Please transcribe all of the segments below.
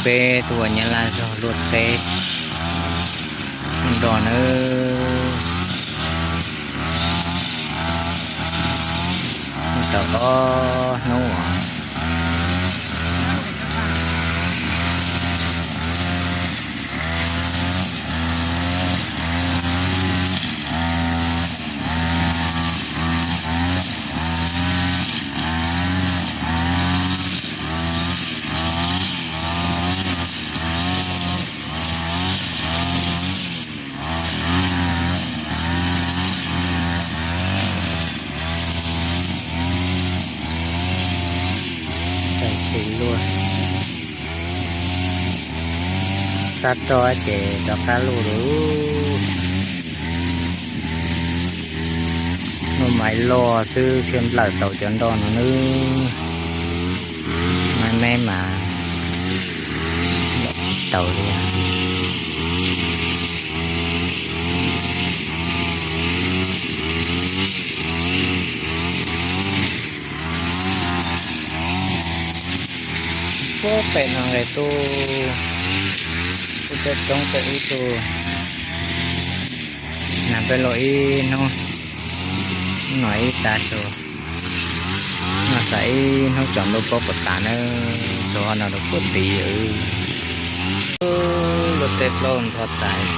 Peb tuaj ua Nyab Laj zog luaj teb nroj nawb. Tau ob hnub os. Tam sim luaj sab roj ces rov qab luaj lawm. Nuj Maiv loj xwb thiaj nplawm tau cov nroj no nawb. Maiv Meb mas tsis tau li. Puag pem no nqes tuaj, tuaj coob coob pem ub tuaj. Nag peb luaj ib hnub, no ib tag su, no xav ib hnub tsaus ntuj paub puas tas nawb, rau qhov no rau puag tid. Luaj teb plaub ntho tas.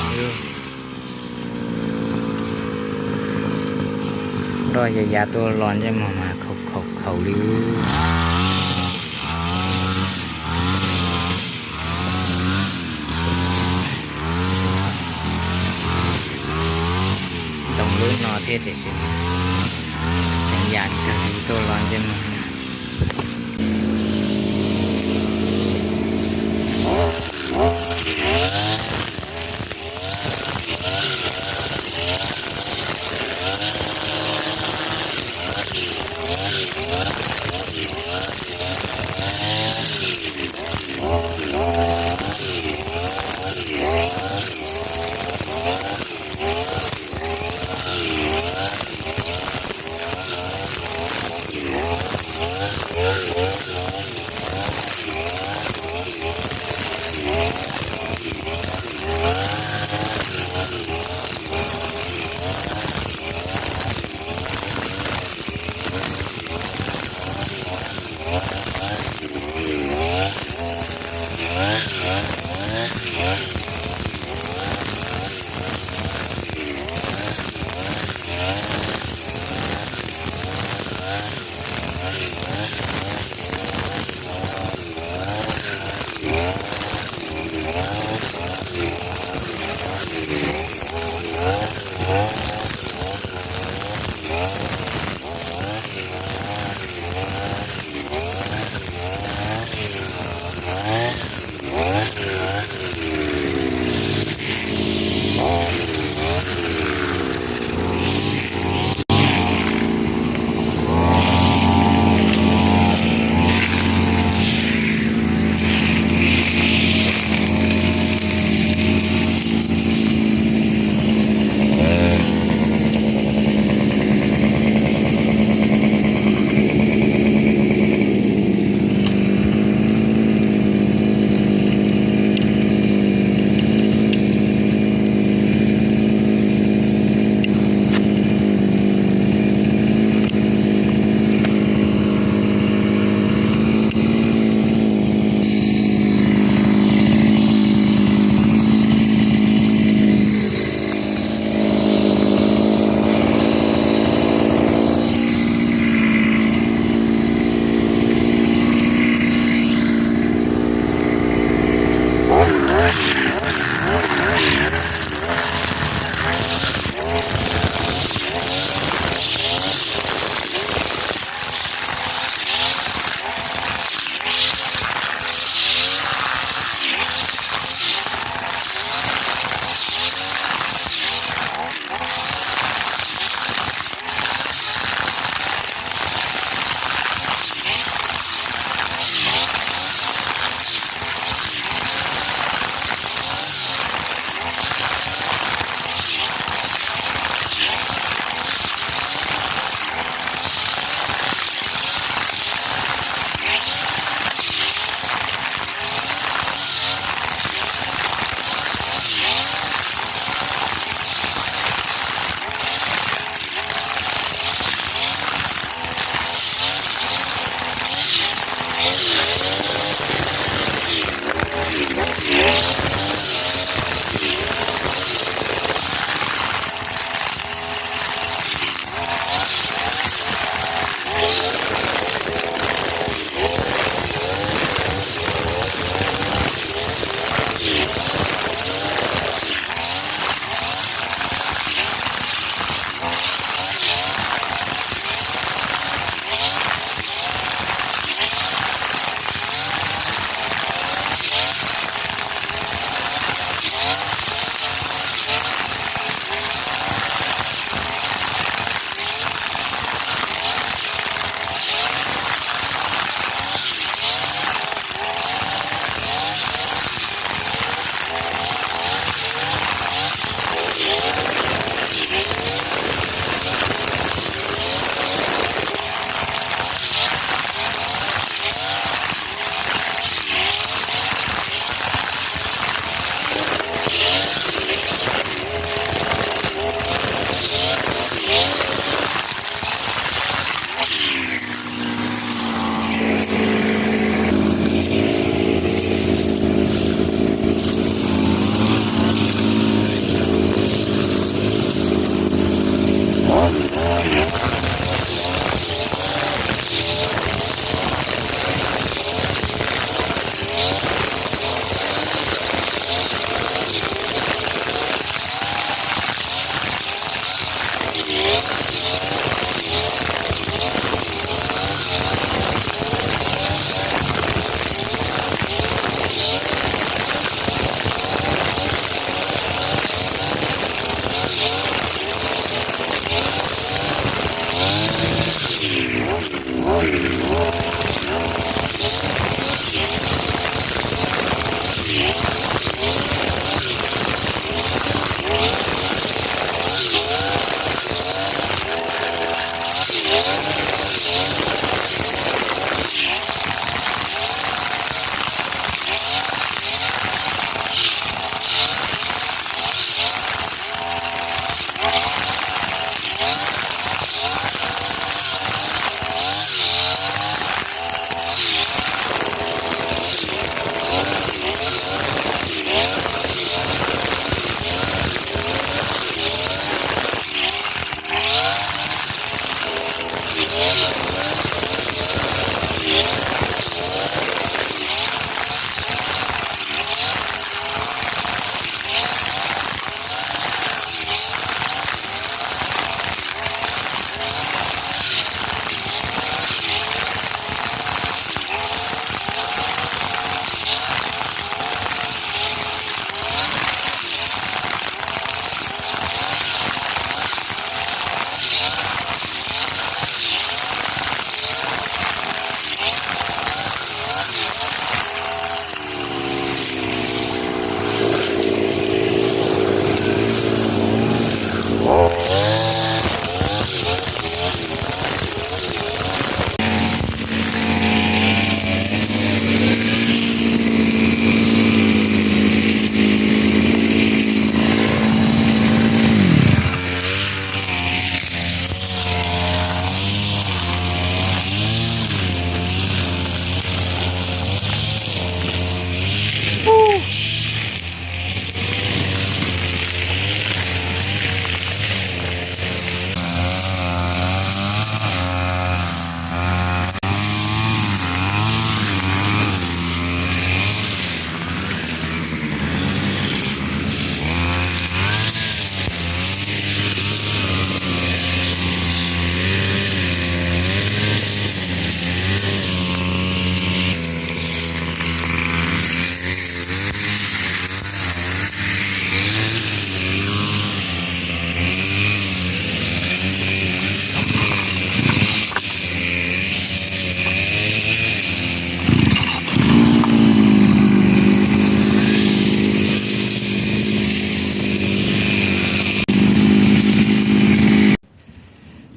Nroj yav yav tuaj los ntsej muag mas khaus khaus khaus li. Ntoo lub no thiab tiam sis tseem yam kawg li tuaj los ntsej muag.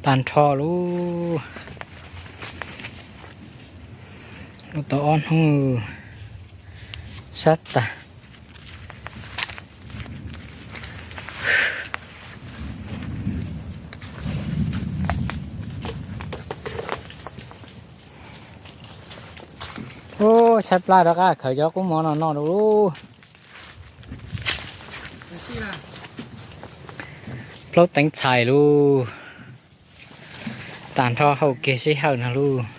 Tag nrho lub, ua tau ob hnub sab tas. Ub, tshaib plab rov qab khaws cov qub mov no noj lauj. Plaub teev txhais lauj. Tag nrho hau kiag sij hawm no lauj.